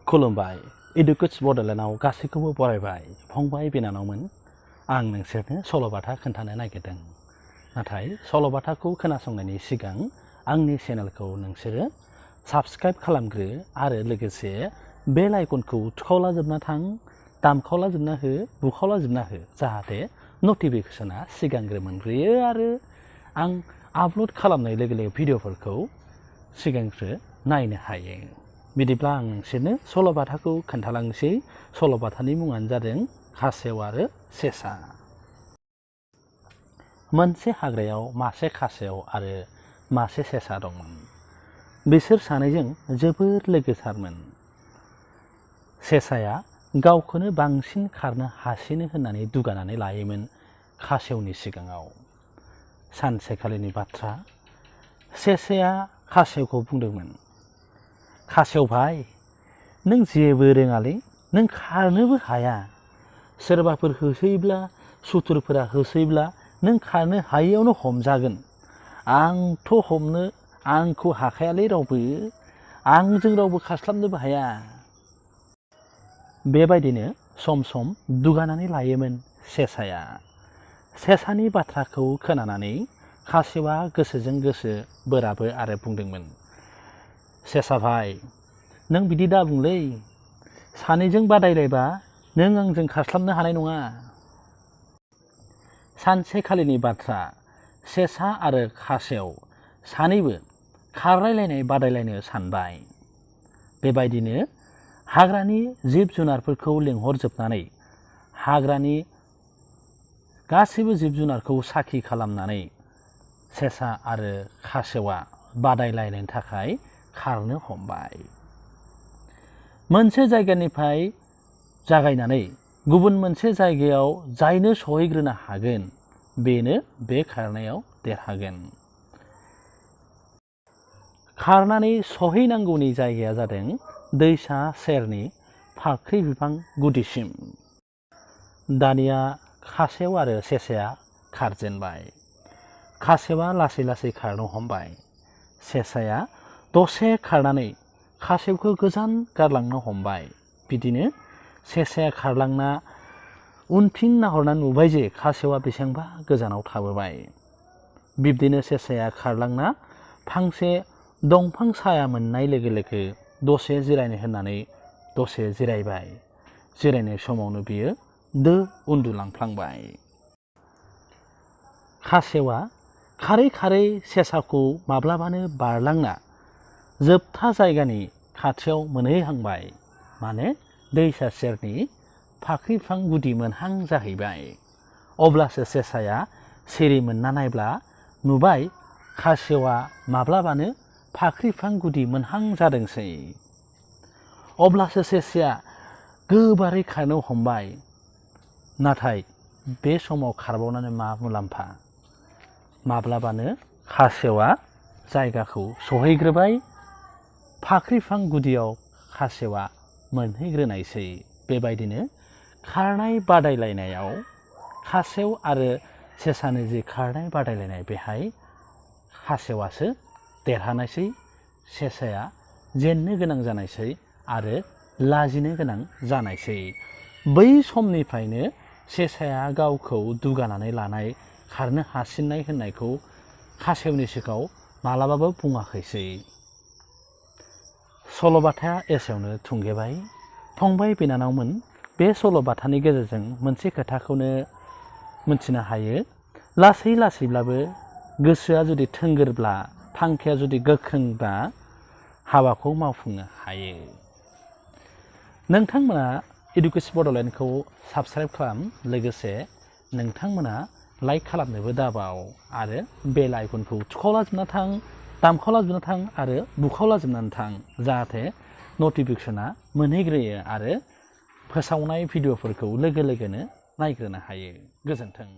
खुलुमबाय इडुकेट्स बड'लेण्डआव गासैखौबो बरायबाय फंबाय बिनानावमोन आं नोंसोरनो सल'बाथा खोन्थानो नागिरदों नाथाय सल'बाथाखौ खोनासंनायनि सिगां आंनि चेनेलखौ नोंसोरो साबस्क्राइब खालामग्रो आरो लोगोसे बेल आइकनखौ थुखावलाजोबना थां दामखावलाजोबना हो बुखावलाजोबना हो जाहाथे नटिफिकेसना सिगांग्रो मोनग्रोयो आरो आं आपल'ड खालामनाय लोगो लोगो भिडिअफोरखौ सिगांग्रो नायनो हायो बिदिब्ला आं नोंसोरनो सल'बाथाखौ खोन्थालांनोसै सल'बाथानि मुङानो जादों खासेव आरो सेसा मोनसे हाग्रायाव मासे खासेव आरो मासे सेसा दंमोन बिसोर सानैजों जोबोर लोगोथारमोन सेसाया गावखौनो बांसिन खारनो हासिनो होननानै दुगानानै लायोमोन खासेवनि सिगाङाव सानसेखालिनि बाथ्रा सेसाया खासेवखौ बुंदोंमोन खासेव भाई नों जेबो रोङालै नों खारनोबो हाया सोरबाफोर होसोयोब्ला सुथुरफोरा होसोयोब्ला नों खारनो हायैयावनो हमजागोन आंथ' हमनो आंखौ हाखायालै रावबो आंजों रावबो खारस्लाबनोबो हाया बेबायदिनो सम सम दुगानानै लायोमोन सेसाया सेसानि बाथ्राखौ खोनानानै खासेवा गोसोजों गोसो बोराबो आरो बुंदोंमोन सेसा भाई नों बिदि दा बुंलै सानैजों बादायलायबा नों आंजों खारस्लाबनो हानाय नङा सानसेखालिनि बाथ्रा सेसा आरो खासेव सानैबो खारलायलायनाय बादायलायनो सानबाय बेबायदिनो हाग्रानि जिब जुनारफोरखौ लेंहरजोबनानै हाग्रानि गासैबो जिब जुनारखौ साखि खालामनानै सेसा आरो खासेवा बादायलायनो थाखाय खारनो हमबाय मोनसे जायगानिफ्राय जागायनानै गुबुन मोनसे जायगायाव जायनो सहैग्रोनो हागोन बेनो बे खारनायाव देरहागोन खारनानै सहैनांगौनि जायगाया जादों दैसा सेरनि फाख्रि बिफां गुदिसिम दानिया खासेव आरो सेसाया खारजेनबाय खासेवा लासै लासै खारनो हमबाय सेसाया दसे खारनानै खासेवखौ गोजान गारलांनो हमबाय बिदिनो सेसाया खारलांना उनथिं नाहरना नुबाय जे खासेवा बेसेबांबा गोजानाव थाबोबाय बिब्दिनो सेसाया खारलांना फांसे दंफां साया मोननाय लोगो लोगो दसे जिरायनो होननानै दसे जिरायबाय जिरायनाय समावनो बियो उन्दुलांफ्लांबाय खासेवा खारै खारै सेसाखौ माब्लाबानो बारलांना जोबथा जायगानि खाथियाव मोनहैहांबाय माने दैसा सेरनि फाख्रि बिफां गुदि मोनहां जाहैबाय अब्लासो सेसाया सिरि मोनना नायब्ला नुबाय खासेवा माब्लाबानो फाख्रि बिफां गुदि मोनहां जादोंसै अब्लासो सेसाया गोबारै खारनो हमबाय नाथाय बे समाव खारबावनानै मा मुलाम्फा माब्लाबानो खासेवा जायगाखौ सहैग्रोबाय फाख्रि बिफां गुदियाव खासेवा मोनहैग्रोनायसै बेबायदिनो खारनाय बादायलायनायाव खासेव आरो सेसानि जि खारनाय बादायलायनाय बेहाय खासेवासो देरहानायसै सेसाया जेननो गोनां जानायसै आरो लाजिनो गोनां जानायसै बै समनिफ्रायनो सेसाया गावखौ दुगानानै लानाय खारनो हासिननाय होननायखौ खासेवनि सिगाङाव मालाबाबो बुङाखैसै सल'बाथाया एसेयावनो थुंगेबाय फंबाय बिनानावमोन बे सल'बाथानि गेजेरजों मोनसे खोथाखौनो मिथिनो हायो लासै लासैब्लाबो गोसोआ जुदि थोंगोरब्ला थांखिया जुदि गोख्रोंब्ला हाबाखौ मावफुंनो हायो नोंथांमोना इडुकेट्स बड'लेण्डखौ साबस्क्राइब खालाम लोगोसे नोंथांमोना लाइक खालामनोबो दाबाव आरो बेल आइकनखौ थुखावलाजोबना थां दामखावलाजोबना थां आरो बुखावलाजोबनानै थां जाहाथे नटिफिकेसना मोनहैग्रोयो आरो फोसावनाय भिडिअफोरखौ लोगो लोगोनो नायग्रोनो हायो गोजोन्थों